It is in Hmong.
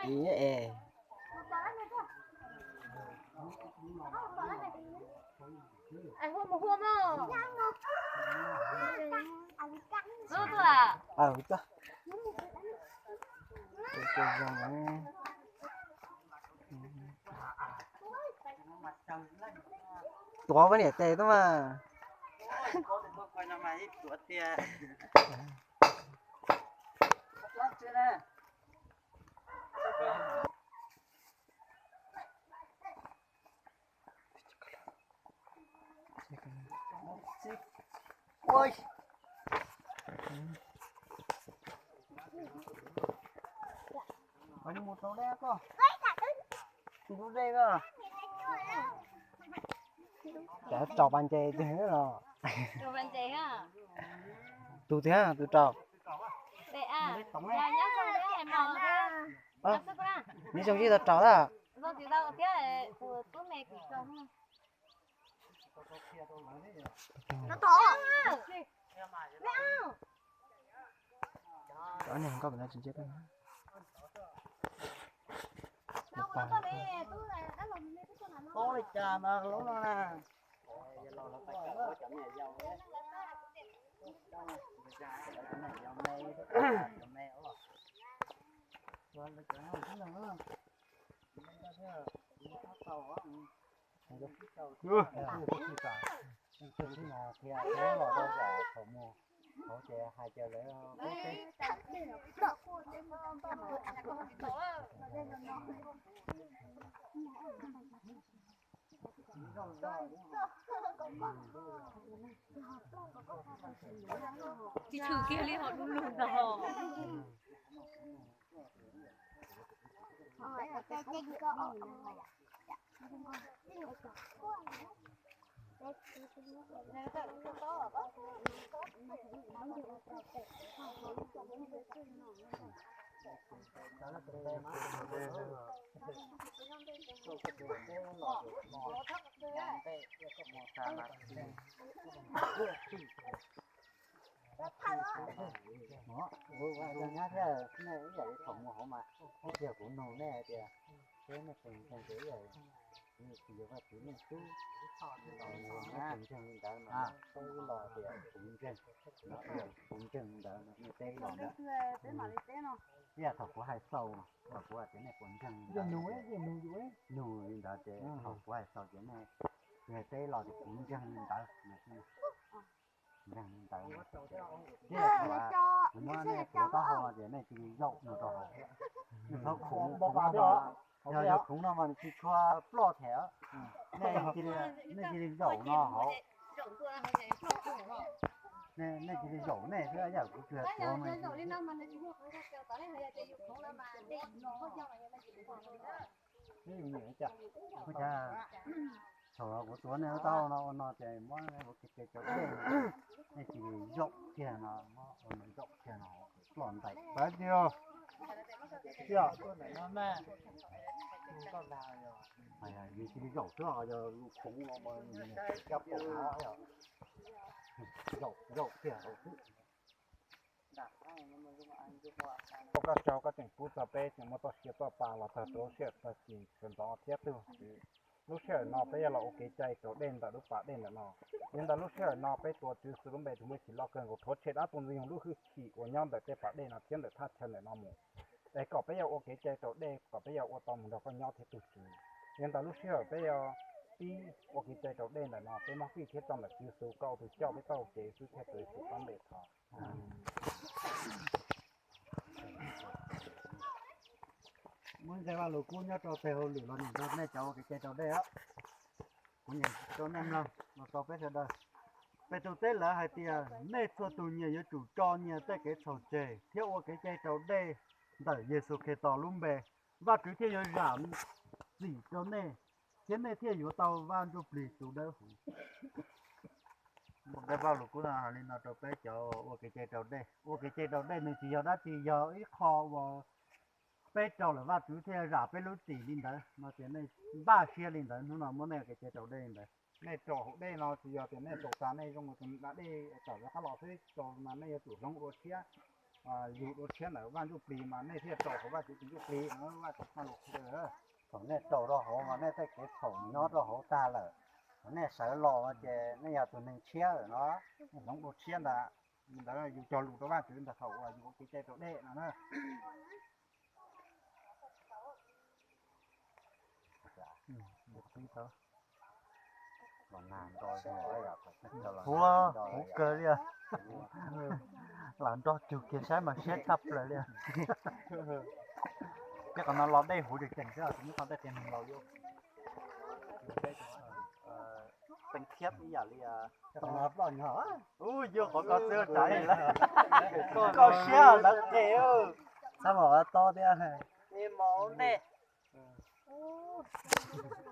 Ib es. Tuav pab niam tes tuaj mas. Rau pas ntses tiag los? Tus tiag tus rau. Neb zoo sib tau rau a. Cov niag hluas nkauj pem no tsis ntsia koj. Li cas mas lub no na. Tsis tshwm kiag li ho du lug ntag. Nyab thiab, nej ib yam li thaum mus hauv mas, ib yam kuv nug nej hais tias, peb nej puas ntseeg tias ib yam li yuav Vajtswv nej tub, nej puas ntseeg li ntawd mas, peb los tias kuv ntseeg, kuv ntseeg li ntawd, nej teb los ntawd. Ib yam thaum kuv hais xaus, thaum kuv hais tias nej puas ntseeg li ntawd, nug li ntawd ces thaum kuv hais xaus ces nej teb los tias kuv ntseeg li ntawd. Ntseeg li ntawd. Thiab kuv muab nej tuav taub hau no ces nej cia li zaum no rau hauv. Nej txhob khoov, khoov no, yog yog khoov no mas nws tsis tshua ploj them. Nej cia li, nej cia li zaum no hauv. Nej cia li zaum nej xwb, yam kuv tsis tuav no. Ua cas thaum kuv tuav nej lub taub hau no ua no ces muab ua ke ces cov dej, nej cia li zaum kiag no, muab ua no zaum kiag no, ploj ntais. Yus cia li zaum xwb, yog lus khoov no, caj pom no, zaum kiag xwb. Ua koj tsaug koj tseem pub txog peb tseem muaj txoj sia txoj pa los txog rau lub sij hawm tag kis sawv ntxov thiab tug. Lub sij hawm no peb yuav los ua kev cai raus dej ntawm lub pas dej ntawm no. Yog ntawm lub sij hawm no peb tuav Tswv Yexus lub npe tus muaj hwj chim loj kawg nkaus rhuav tshem dab tus ntxwg nyoog lub hwj chim uas nyob ntawm tej pas dej no thiab ntawm thaj chaw ntawm no mus, es kom peb yuav ua kev cai raus dej kom peb yuav ua tau mus nrog koj nyob thiab tus Tswv. Yog ntawm lub sij hawm peb yuav pib ua kev cai raus dej ntawm no peb muab fij thiab tso ntawm Tswv Yexus, koj ua tus coj peb taug kev xwb thiab tus Yexus pab npe thov. Muab nqe Vaj Lug Kub nyob rau tes hauj lwm los nyeem rau nej cov ua kev cai raus dej os. Kuv nyeem rau nej mloog los rau peb sawv daws. Petus teb lawv hais tias, nej txhua tus nyias yuav tsum tso nyias tej kev txhaum tseg thiab ua kev cai raus dej ntawm Yexus Khetos lub npe, Vajtswv thiaj yuav zam txim rau nej, thiab nej thiaj yuav tau Vaj Ntsujplig tus dawb huv. Nqe Vaj Lug Kub no hais li no rau peb cov ua kev cai raus dej. Ua kev cai raus dej nws tsis yog dab tsi, yog ib qho uas peb raug lawm Vajtswv thiaj zam peb lub txim li ntawd no ces nej npaj siab li ntawd, hnub no muab nej ua kev cai raus dej li ntawd. Nej raus hauv dej no tsis yog tias nej raus tag nej zoo tus da dej tawm rov qab los xwb, raus mas nej yuav tsum hloov dua tshiab. Yug dua tshiab ntawm Vaj Ntsuj Plig mas nej thiaj rau hauv Vaj Tswv tus Ntsuj Plig, Vaj Tswv Vaj Lus Qhia. Thaum nej rau rau hauv mas nej tej kev txhaum nyob rau hauv tag lawm, thaum nej sawv los ces nej yog tus neeg tshiab lawm no. Nej hloov dua tshiab ntawd, ntawd yus cog lus rau Vaj Tswv ntawm thaum uas yus ua kev cai raus dej no na. Huv, huv kawg li, lam nrog cug kiag saib mas siab tshaj plaws li. Tej qhov no los dej huv tseem tseem xwb, tus muab tau tej qias neeg laus yuav peev thiab ib yam li. Ub, yog qhov ko xwb, tsav li lawm. Koj siab lawv qes. Txhob mus to thiab. Mus ntej.